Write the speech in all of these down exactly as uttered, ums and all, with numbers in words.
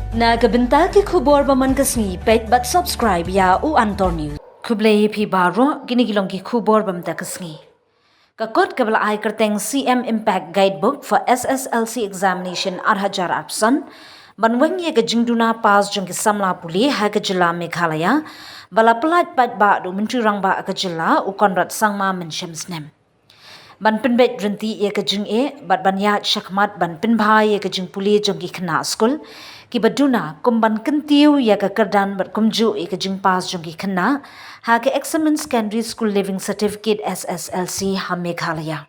Na ka bynta ki khubor ba man ka sngi, peit bad subscribe ïa u Antor News. Khublei phi baroh, kine ki long ki khubor ba mynta ka sngi. Ka kot kaba la ai kyrteng C M Impact Guidebook for S S L C Examination ar hajar arphew san, ban weng ïa ka jingduna pass jong ki samla pule ha ka jylla Meghalaya, ba la pyllait paidbah da u Myntri Rangbah ka jylla u Conrad Sangma mynshem snem. Ban pynbeit ryntih ïa ka jingeh, bad ban ïaid shakhmat ban pynbha ïa ka jingpule jong ki khynnah skul kiba duna, kum ban kyntiew ïa ka kyrdan bad kumjuh ïa ka jingpass jong ki khynnah ha ka Examined Secondary School Leaving Certificate, S S L C, ha Meghalaya.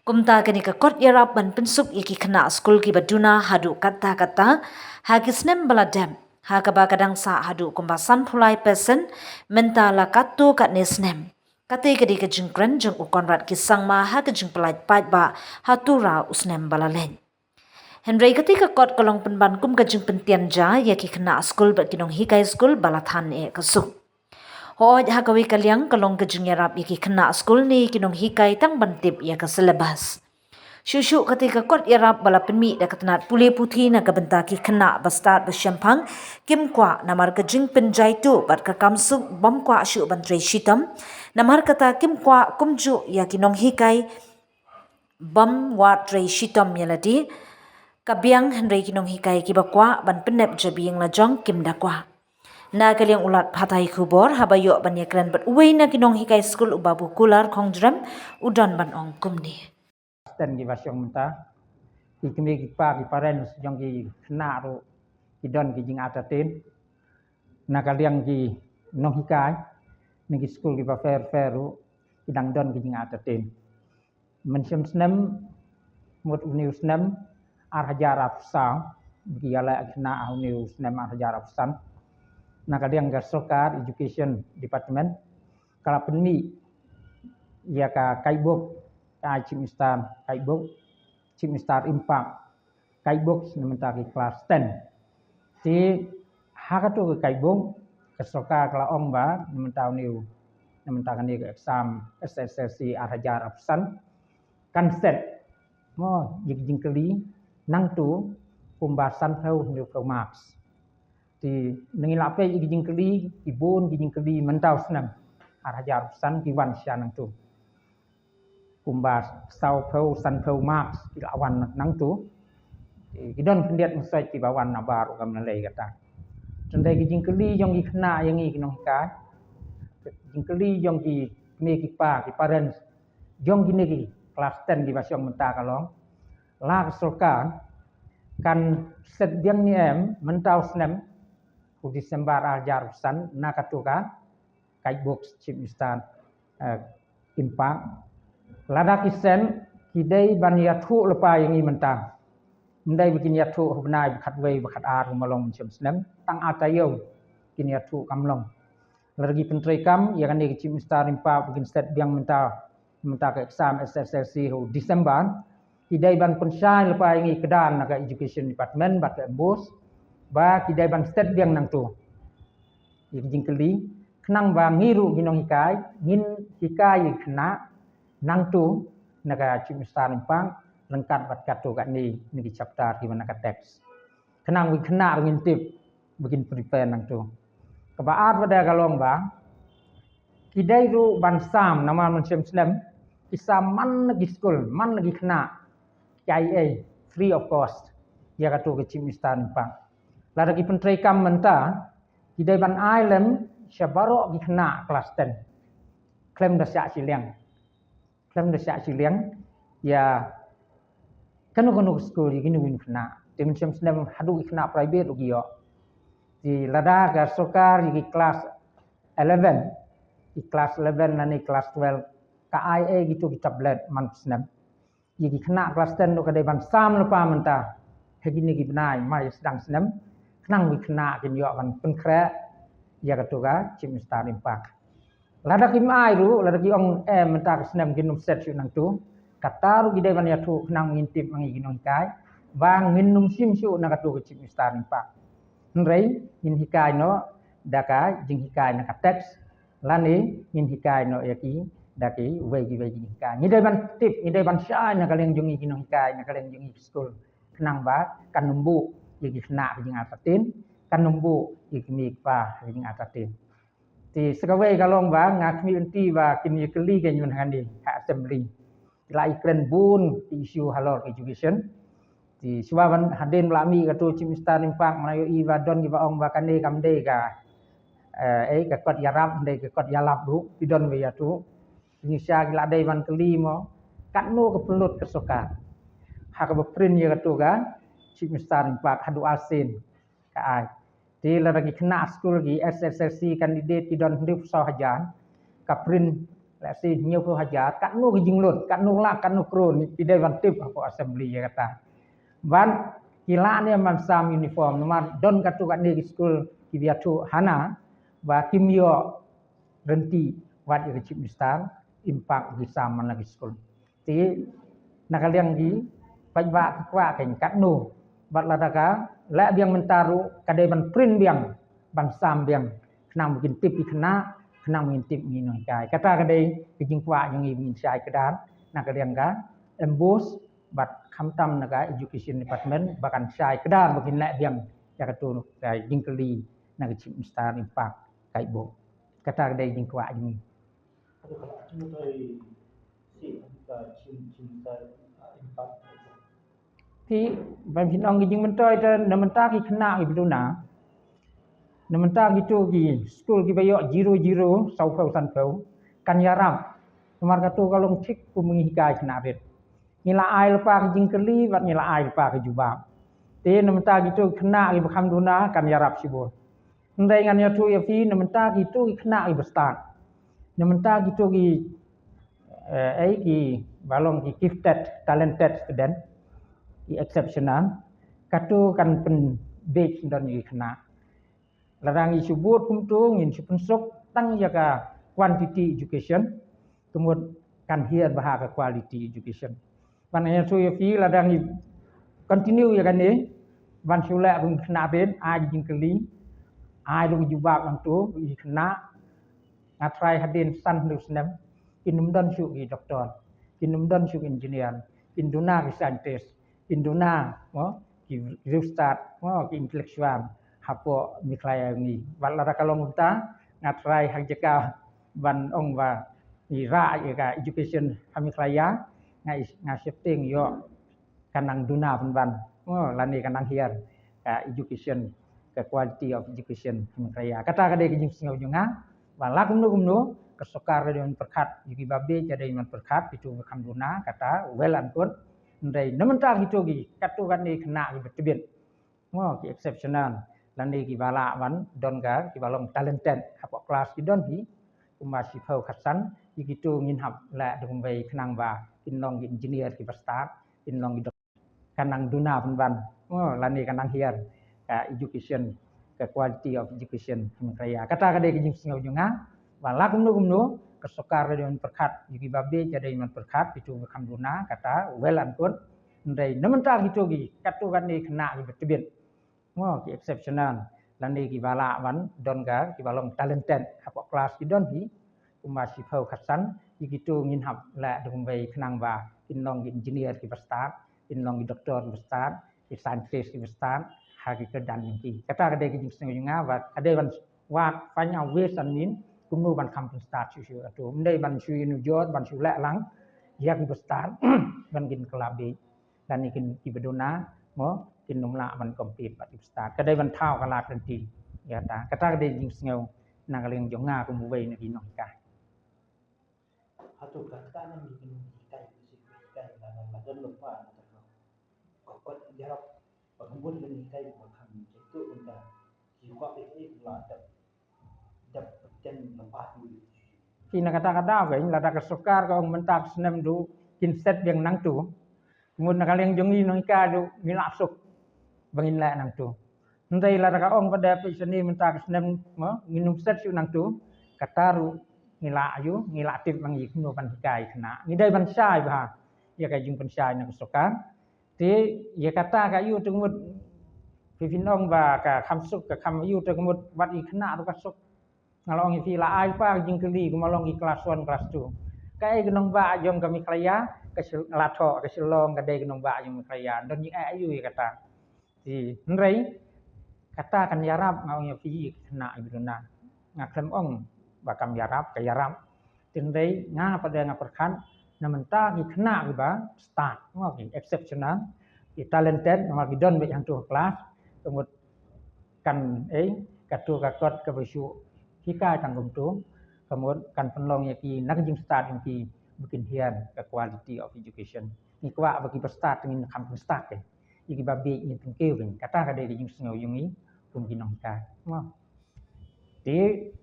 Kumta kane ka kot ïarap ban pynsuk ïa ki khynnah skul kiba duna haduh katta katta ha ki snem ba la dep, ha kaba ka dang sah haduh kumba sanphew lai percent, mynta la katto katne snem. Kata ka dei ka jingkren jong u Conrad K Sangma ha ka jingpyllait paidbah ha Tura u snem ba la leit. Hynrei kata ka kot ka long pynban kum ka jingpyntian ja ïa ki khynnah skul bad ki nonghikai skul ba la than eh ka suk. Hooid, ha kawei ka liang ka long ka jingïarap ïa ki khynnah skul ne ki nonghikai tang ban tip ïa ka syllabus. Shuh shuh kata ka kot ïarap ba la pynmih da ka tnat pule puthi na ka bynta ki khynnah ba stad ba shemphang kim kwah namar ka jingpynjaituh bad ka kam suk bym kwah shuh ban trei shitom. Namar kata kim kwah kumjuh ïa ki nonghikai bym wad trei shitom ïa lade. Ka biang hynrei ki nonghikai kiba kwah ban pynnep jabieng lajong kim da kwah. Na ka liang u lat pathai khubor haba ïoh ban ïakren bad uwei na ki nonghikai skul u Babu Kular Khongjrem u don ban ong kumne. Ten ki ba shong mynta. Ki kmie ki kpa ki parents jong ki khynnah ruh ki don ki jingartatien. Na ka liang ki nonghikai na ki skul kiba pher pher ruh ki dang don ki jingartatien. Mynshem snem, mut une u snem ar hajar arphew saw, ki ïaleh khynnah ha une u snem ar hajar arphew san. Na ka liang ka sorkar Education Department ka la pynmih ïa ka guidebook, ka ai Chief Minister guidebook, Chief Minister Impact guidebook na mynta ki klas ten. Te ha kato ka guidebook ka sorkar ka la ong ba na mynta une u, na mynta kane ka exam S S L C ar hajar arphew san kan set mo ïa ki jingkylli nangto kumba sanphew hynñiew phew marks. Te ngi la peit ïa ki jingkylli, ki bun ki jingkylli mynta u snem ar hajar arphew san ki wan sha nangto. Kumba sawphew sanphew marks ki la wan nangto. Ki don khyndiat message kiba wan nabar u kam na lei kata. Tang dei ki jingkylli jong ki khynnah ïa ngi ki nonghikai. Jingkylli jong ki kmie ki kpa ki parents jong kine ki klas ten kiba shong mynta ka long, la ka sorkar kan set biang ne em mynta u snem u December ar hajar arphew san na kato ka guidebook Chief Minister, eh, Impact. Lada ki set ki dei ban ïathuh lypa ïa ngi mynta. Ym dei ba kin ïathuh ha u bnai ba khatwei ba khatar kumba long mynshem snem, tang ar taïew kin ïathuh kam long. Lada ki pyntreikam ïa kane ka Chief Minister Impact ba kin set biang mynta, mynta ka exam S S L C ha u December, ki dei ban pynshai lypa ïa ngi kdar na ka Education Department bad ka MBOSE ba ki dei ban set biang nangto ïa ki jingkylli, khnang ba ngi ruh ki nonghikai ngin hikai ïa ki khynnah nangto na ka Chief Minister Impact ryngkat bad kato katne na ki chapter kiba na ka text. Khnang ba ki khynnah ruh ngin tip ba kin prepare nangto. Kaba ar pat ka long ba ki dei ruh ban sam namar mynshem snem ki sam man la ki skul, man la ki khynnah, ki ai ei free of cost ïa kato ka Chief Minister Impact. Lada ki pyntreikam mynta ki dei ban ai lem sha baroh ki khynnah klas ten khlem da shah shiliang. Khlem da shah shiliang ïa kano kano ka skul, ïa kino kino khynnah. Te mynshem snem haduh ki khynnah private ruh ki ïoh. Te lada ka sorkar ïa ki klas eleven, ki klas eleven lane klas twelve ka ai ei kito ki tablet man u snem. Ïa ki khynnah klas ten ruh ka dei ban sam lypa mynta ha kine ki bnai mar ïa sdang snem khnang ba ki khynnah kin ïoh ban pynkhreh ïa kato ka Chief Minister Impact. Lada kim ai ruh, lada ki ong em mynta ka snem kin ym set shuh nangto, kata ruh ki dei ban ïathuh khnang ngin tip ma ngi ki nonghikai ba ngin ym shim shuh na kato ka Chief Minister Impact. Hynrei ngin hikai noh da ka jinghikai na ka text lane ngin hikai noh ïa ki da kiwei kiwei ki jinghikai. Ngi dei ban tip, ngi dei ban shai na ka liang jong ngi ki nonghikai, na ka liang jong ngi ki skul khnang ba kan ym buh ïa ki khynnah ka jingartatien, kan ym buh ïa ki mei ki pa ka jingartatien. Te sa kawei ka long ba nga khmih lynti ba kin ïa kylli kein mynta hangne ha assembly. Ki la ïakren bun ki issue halor education. Te shuwa ban hadien ba la mih kato Chief Minister Ri Impak, nga la ïohi ba don kiba ong ba kane kam dei ka, eh, eh, ka kot ïarap, dei ka kot ïalap ruh, ki don ba ïathuh. Ngi sha ki la dei ban kylli mo, katno ka pynlut ka sorkar ha kaba print ïa kato ka Chief Minister Ri Impak haduh arsien ka ai. Te lada ki khynnah skul ki S S L C candidate ki don hynriewphew saw hajar, ka print, let's say, hynñiewphew hajar, katno ka jinglut, katno lak, katno klur, ngi dei ban tip hapoh assembly ïa kata. Ban ki lah ne ban sam uniform, namar don katto katne ki skul kiba ïathuh hana ba kim ïoh rynti wat ïa ka Chief Minister Ri Impak ki sam man la ki skul. Te na ka liang ki paidbah ki kwah kein katno, bad lada ka leh biang mynta ruh ka dei ban print biang, ban sam biang, khnang ba kin tip ki khynnah, khnang ba kin tip ngi nonghikai. Kata ka dei ka jingkwah jong ngi ba ngin shai kdar na ka liang ka MBOSE, bad khamtam na ka Education Department ba kan shai kdar ba kin leh biang ïa kato ka jingkylli na ka Chief Minister Ri Impak. Kai bok. Kata ka dei ka jingkwah jong ngi. Phi, ban phin ong ka jingmyntoi te, na mynta ki khynnah kiba duna, na mynta kito ki skul kiba ïoh zero zero, sawphew sanphew, kan ïarap. Namar kato ka long thik kum ngi hikai khynnah rit. Ngi la ai lypa ka jingkylli bad ngi la ai lypa ka jubab. Te na mynta kito ki khynnah kiba kham duna kan ïarap shibun. Hynrei ngan ïathuh ïa phi, na mynta kito ki khynnah kiba stad, na mynta kito ki, eh, ei, kiba long ki gifted, talented student, ki exceptional, kato kan pynbeit syndon ïa ki khynnah. Lada ngi shu bud kumto, ngin shu pynsuk tang ïa ka quantity education, ka mut kan hiar bha ka quality education. Ban ïathuh ïa phi, lada ngi continue ïa kane, ban shu leh kum ki khynnah rit, ai jingkylli, ai ruh ka jubab nangto ïa ki khynnah. Nga tharai hadien san hynriew snem kin ym don shuh ki doktor, kin ym don shuh ki engineer, kin duna ki scientist, kin duna, mo, ki riewstad, mo, ki intellectual hapoh Meghalaya ngi. Bad lada ka long kumta, nga tharai ha ka jaka ban ong ba ngi rah ïa ka education ha Meghalaya, nga, nga sheptieng ïoh ka nang duna pynban, mo, lane ka nang hiar ka education, ka quality of education ha Meghalaya. Kata ka dei ka jingsngew jong nga. Ba la kumno kumno, ka sorkar ka dei ban pyrkhat ïa kiba bieit, ka dei ban pyrkhat ïa kito kiba kham duna, kata well and good. Hynrei na mynta kito ki, kato katne ki khynnah kiba tbit, mo, ki exceptional, lane kiba lah ban don ka, kiba long talented hapoh klas ki don hi kumba shiphew khatsan. Ïa kito ngin hap leh da kumwei khnang ba kin long ki engineer kiba stad, kin long ki dok-, ka nang duna pynban, mo, lane ka nang hiar ka education, ka quality of education ha Meghalaya. Kata ka dei ka jingsngew jong nga. Ba la kumno kumno, ka sorkar ka dei ban pyrkhat ïa kiba bieit, ka dei ban pyrkhat ïa kito kiba kham duna, kata well and good. Hynrei na mynta kito ki, kato katne ki khynnah kiba tbit, mo, ki exceptional, lane kiba lah ban don ka, kiba long talented hapoh klas ki don hi kumba shiphew khatsan. Ïa kito ngin hap leh da kumwei khnang ba kin long ki engineer kiba stad, kin long ki doktor kiba stad, ki scientist kiba stad ha ki kyrdan jong ki. Kata ka dei ka jingsngew jong nga, ba ka dei ban wad, find out ways and means kumno ban kham pynstad shuh shuh kato. Ym dei ban shu ïanujor, ban shu leh lang ïa kiba stad ban kin kylla bieit. Lane kin, kiba duna, mo, kin ym lah ban compete bad kiba stad. Ka dei ban thaw ka lad lynti ïa kata. Kata ka dei ka jingsngew na ka liang jong nga kum uwei na ki nonghikai. Hato ka kata nang ki nonghikai, ki nonghikai, na, na, na, don lypa na ka, ka kot ïarap, ba ka mut nonghikai ba kham jaituh, mynta ki kwah phi, eh, la dep Ki na kata ka daw kein, lada ka sorkar ka ong mynta ka snem duh kin set biang nangto, ngut na ka liang jong ngi nonghikai duh ngi lah suk ba ngin leh nangto. Hynrei lada ka ong pat da phi shane mynta ka snem, mo, ngin ym set shuh nangto, kata ruh ngi lah ïoh, ngi lah tip ma ngi kumno ban hikai khynnah. Ngi dei ban shai bha ïa ka jingpynshai na ka sorkar. Te ïa kata ka ïoh te ngut, phi phin ong ba ka kham suk, ka kham ïoh te ngut, wat ïa khynnah ruh ka suk. Nga la ong ïa phi, la ai pa ka jingkylli kumba long ki class one, class two. Kaei ka nongbah jong ka Meghalaya, ka Shil-, la thoh ka Shillong ka dei ka nongbah jong Meghalaya. Don jingeh aïu ïa kata? Te hynrei kata kan ïarap, nga ong ïa phi, khynnah i bruna. Nga khlem ong ba kam ïarap, ka ïarap. Te hynrei nga pat de nga pyrkhat na mynta ki khynnah kiba stad, mo, ki exceptional, ki talented, namar ki don beit hangto ha klas, ka mut kan, eh, kato ka kot kaba shu hikai tang kumto, ka mut kan pynlong ïa ki na ka jingstad jong ki ba kin hiar ka quality of education. Ngi kwah ba kiba stad ngin kham pynstad, eh. Ïa kiba bieit ngin pynkiew, kata ka dei ka jingsngew jong ngi kum ki nonghikai, mo. Te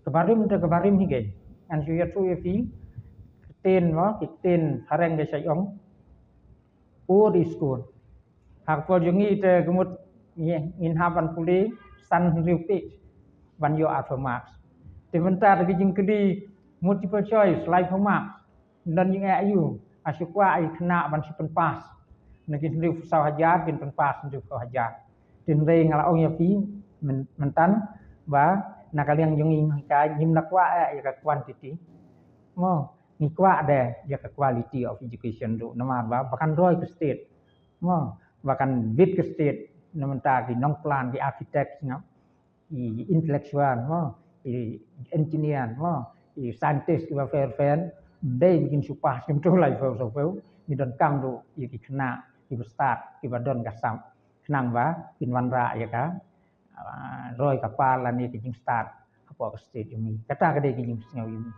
ka barim, te ka barim hi keiñ. Ngan shu ïathuh ïa phi ktien, mo, ki ktien phareng ki sa ong, ur is kur. Ha ka por jong ngi te ka mut ngi, ngin hap ban pule san hynriew page ban ïoh arphew marks. Te mynta te ka jingkylli multiple choice, laiphew marks. Don jingeh aiu, ha shu kwah ïa ki khynnah ban shu pynpass. Na ki hynriewphew saw hajar kin pynpass hynriewphew hajar. Te hynrei nga la ong ïa phi myn-, mynta ba na ka liang jong ngi, ngi ka, ngim da kwah eh ïa ka quantity, mo, ngi kwah de ïa ka quality of education ruh, namar ba, ba kan roi ka state, mo, ba kan bit ka state. Na mynta ki nongplan, ki architect, nga, i intellectual, mo, i engineer, mo, i scientist kiba pher pher, ym dei ba kin shu pass kumto laiphew sawphew. Ngi donkam ruh ïa ki khynnah kiba stad, kiba don ka sap, khnang ba kin wanrah ïa ka, ah, roi ka par lane ka jingstad hapoh ka state jong ngi. Kata ka dei ka jingsngew jong ngi.